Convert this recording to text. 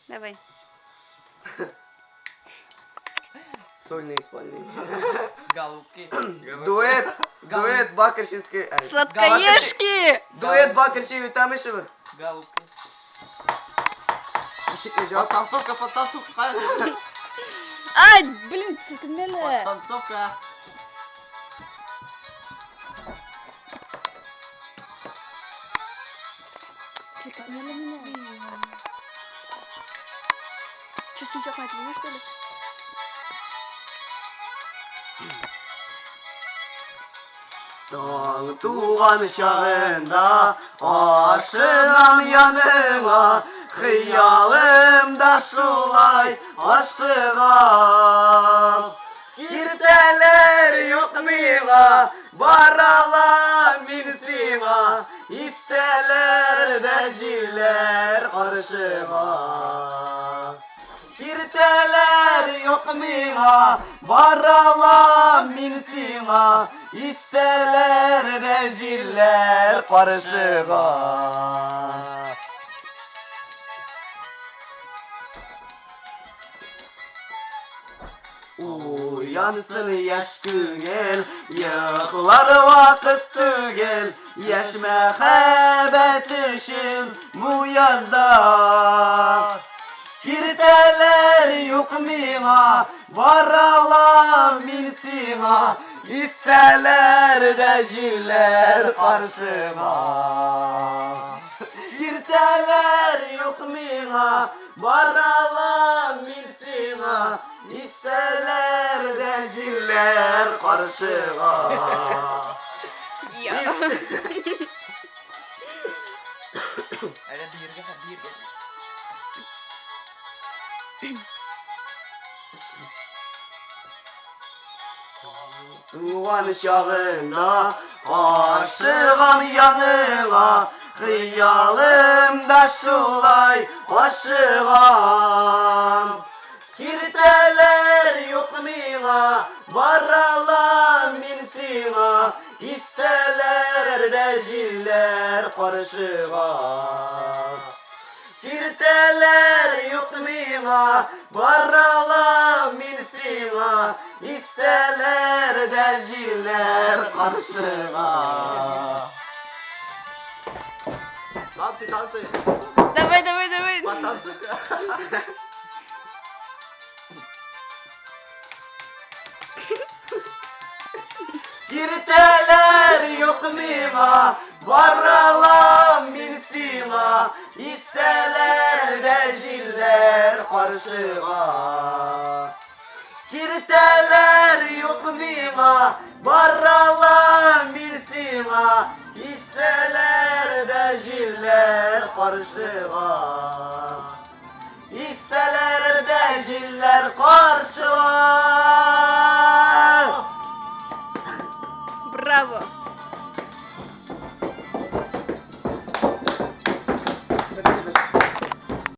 Давай. Сольное исполнение. Голубки. Дуэт, дуэт Бакарчинской. Ай. Сладкоежки! Дуэт Бакарчи и Тамышева. Голубки. Җавап. Подтанцовка, подтанцовка. Ай, блин, селкенмәле. Подтанцовка. Селкенмәле мине. Че, син чакмай түгелме, что ли? Таң туган чагында ашыгам яныңа, хыялымда шулай ашыгам. Киртәләр юк миңа, баралам мин сиңа, истәләр дә җилләр каршыма. Киртәләр юк миңа, баралам мин сиңа, истәләр дә җилләр каршыга. Уянсын яшь күңел, йоклар вакыт түгел, яшь мәхәббәт өчен бу язда. Киртәләр юк миңа, баралам мин сиңа, истәләр дә җилләр каршыма. Киртәләр юк миңа, баралам мин сиңа, истәләр дә җилләр каршыга. Я. Әле биергә, биергә. Туган чагында ашыгам яныңа, хыялымда шулай ашыгам. Киртәләр юк миңа, баралам мин сиңа, истәләр дә җилләр каршыга. Киртәләр юк миңа, баралам мин сиңа, истәләр дә җилләр каршыга. Танцы, танцы. Давай, давай, давай. Потанцуй. Киртәләр юк миңа, баралам мин сиңа, истәләр дә җилләр каршыга. Киртәләр юк миңа, баралам мин сиңа, истәләр дә җилләр каршыга. Истәләр дә җилләр каршыга. Браво.